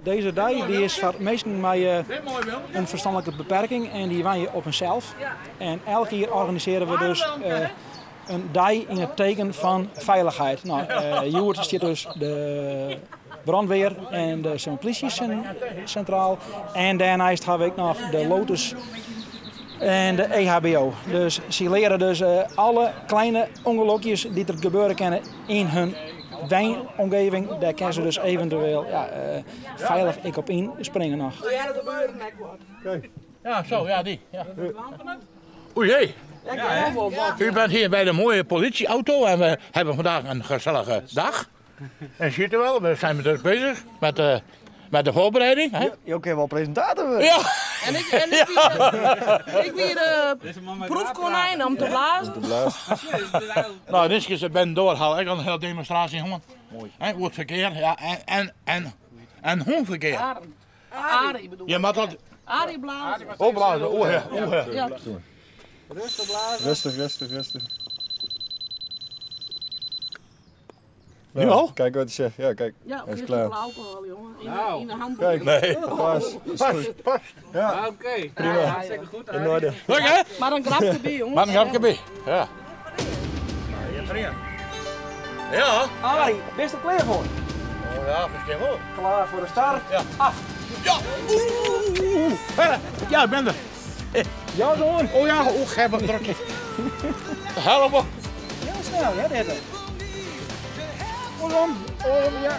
Dizze dei dy is foar minsken mei in ferstanlike beperking en dy wenje op himsels. En elk jier organisearje we dus in dei yn it teken fan feilichheid. No, hjoed stiet dus de brandweer en de plysje sintraal. En dêrneist hawwe we ek noch de Lotus en de EHBO. Dus sy leare dus alle kleine ûngelokjes dy't der gebeure kinne yn hun wenomgeving. Dêr kinne se dus eventueel ja, feilich ek op ynspringe noch. Ja, zo, ja, die. Ja. Oei jee. U bent hier bij de mooie politieauto en we hebben vandaag een gezellige dag. En ziet u wel, we zijn druk bezig met de, met de voorbereiding. Hè? Jo kinne wol presintator wurde. Ja. En ik, en ik wie, ik wie de proefkonijn om te blazen. Nou, dit is ben doorhaal. Ik had een hele demonstratie gewoon. Mooi. Hè, hoe het verkeer, ja, en, en, en, en hoe verkeer. Arie bedoel Je moet dat Arie blazen. opblazen. Oeh, ja, oeh, ja. Ja. Rustig, rustig, rustig. Nu al? Kijk wat hij zegt. Ja, kijk. Ja, Hij is eerst klaar. wel alcohol, jongen. In, de, in de hand. Kijk. Nee. Pas. Is goed. Pas. Ja, Oké. prima. Hartstikke goed. In orde. Leuk hè? Maar een grapje bij, jongens. Maar een grapje bij. Ja. Ja. Arie, bist er klear foar? Oh ja, misschien wel. Klaar foar de start? Ja. Af! Ja. Oeh, oeh, oeh. Ja, ik ben er. Ja, zoon. Oh ja, oeh, heb een drukje. Help me. Heel snel, hè, dit. Om, om, ja.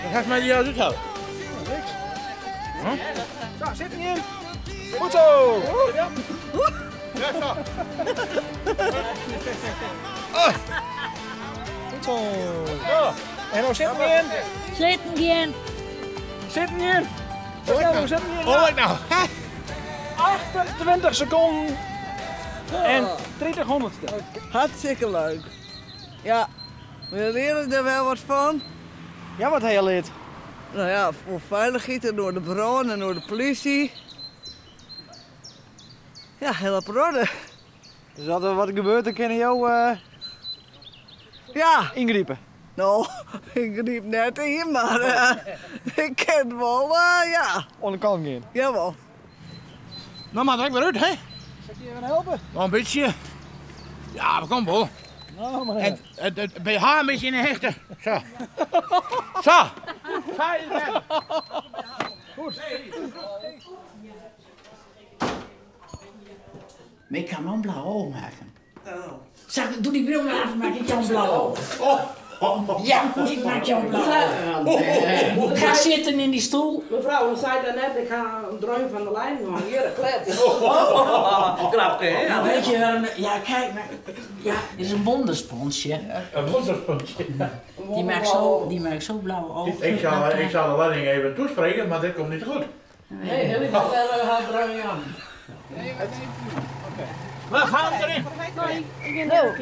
Dat gaat mij die juist uithalen. Niks. Zo, zit er in. Goed zo. Ja, zo. Goed zo. Ja. En hoe zit hem in? Zitten gaan. Zit hem in. Hoe zit hem in? Oh, ik nou. 28 seconden en 30 honderdste. Hartstikke leuk. Ja, we leren er wel wat van. Ja, wat heel lid. Nou ja, voor veiligheid en door de brand en door de politie. Ja, heel op orde. Dus als er wat gebeurt, dan kunnen jou eh, Ja, ingrijpen. nou, ik riep net in, maar ik ken wel, ja, Onder kant gaan. jawel. Nou, maar ik weer uit, hè? Zal ik je even helpen? Nog een beetje. Ja, we komen wel. Nou, maar En het, het BH een beetje in de hechten. Zo. Zo. Ga je weg. Maar ik kan wel een blauw oog maken. Zeg, doe die bril maar af, maak ik jou een blauw oog. Ja, ik maak jou een blauw oog. Ga zitten in die stoel. Mevrouw, u zei daarnet, ik ga een dreun van de lijn gaan. Hier, een klets. Grapje, hè? Nou, weet je waarom... Ja, kijk, maar... Ja, dit is een wondersponsje. Een wonderpuntje. Die maakt zo, die maakt zo blauw oog. Ik zal, ik zal de leiding even toespreken, maar dit komt niet goed. Nee, heel niet haar dreun aan. We gaan erin. We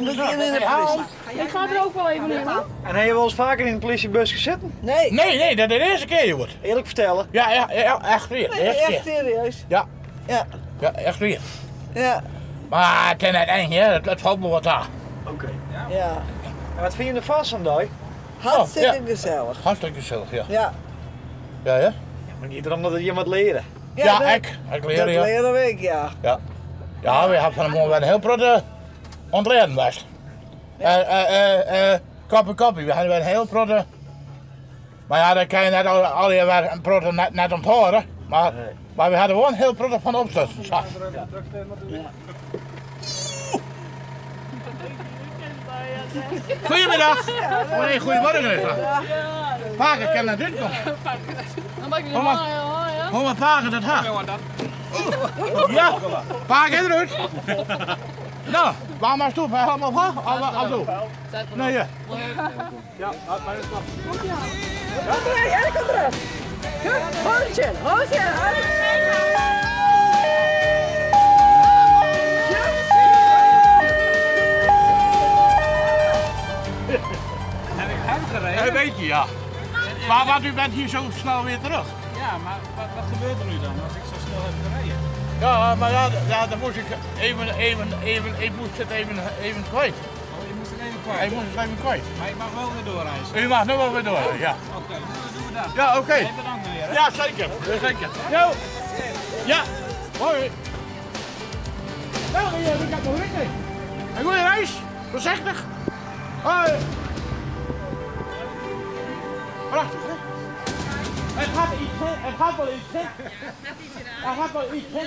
beginnen in de politie. Ik ga er ook wel even in. hoor. En heb je wel eens vaker in een politiebus gezeten? Nee, Nee, nee, dat is de eerste keer, joh. Eerlijk vertellen. Ja, ja, ja, echt weer. De eerste echt keer. serieus. Ja. Ja, Ja, echt weer. ja, Maar het is net eng, hè. Het, het valt me wat aan. Oké. ja. En wat vind je ervan, zo'n dag? Hartstikke Oh, ja. gezellig. Hartstikke gezellig, ja. Ja, Ja, ja? Ja, maar niet omdat het je wat leren. Ja, dat, ik. Ik leer, dat ja. leren we, ik, ja. Ja. Ja, we hebben vanmorgen weer een heel protte ontleren was. Eh, eh, eh, koppie, koppie. We hebben weer een heel protte. Maar ja, dat kan je net al, al je weer een protte net, net onthoren. Maar, maar we hadden wel een heel protte van opzetten. Zo. Goedemiddag. Oh nee, goedemorgen is dat. Paken kan naar dit komen. Dan maak ik Kom maar. Hoe maar paken dat ha. Ja, paken eruit. Nou, waar maar toe, helemaal op, af toe. Nee, ja. Ja, ja, ik kom eraf. Hoortje, hoortje. Heb ik hem gereden? Een beetje, ja. Maar want u bent hier zo snel weer terug. Ja, maar wat, wat gebeurt er nu dan als ik zo snel heb gereden? Ja, maar ja, ja dan moest ik even, even, even, ik moest het even, even kwijt. Oh, je moest het even kwijt. Ik moest het even kwijt. Maar ik mag wel weer doorreizen. U mag nu wel weer door, ja. Oké, nou, dan doen we dat. Ja, oké. Hey, bedankt meneer. hè. Ja, zeker. Zeker. Jo. Ja. Hoi. Nou, ik ga nog rijden. Een goede reis. Voorzichtig. Hoi. Prachtig, hè? Het gaat iets, hè? Het gaat wel iets, hè? Het gaat wel iets, hè?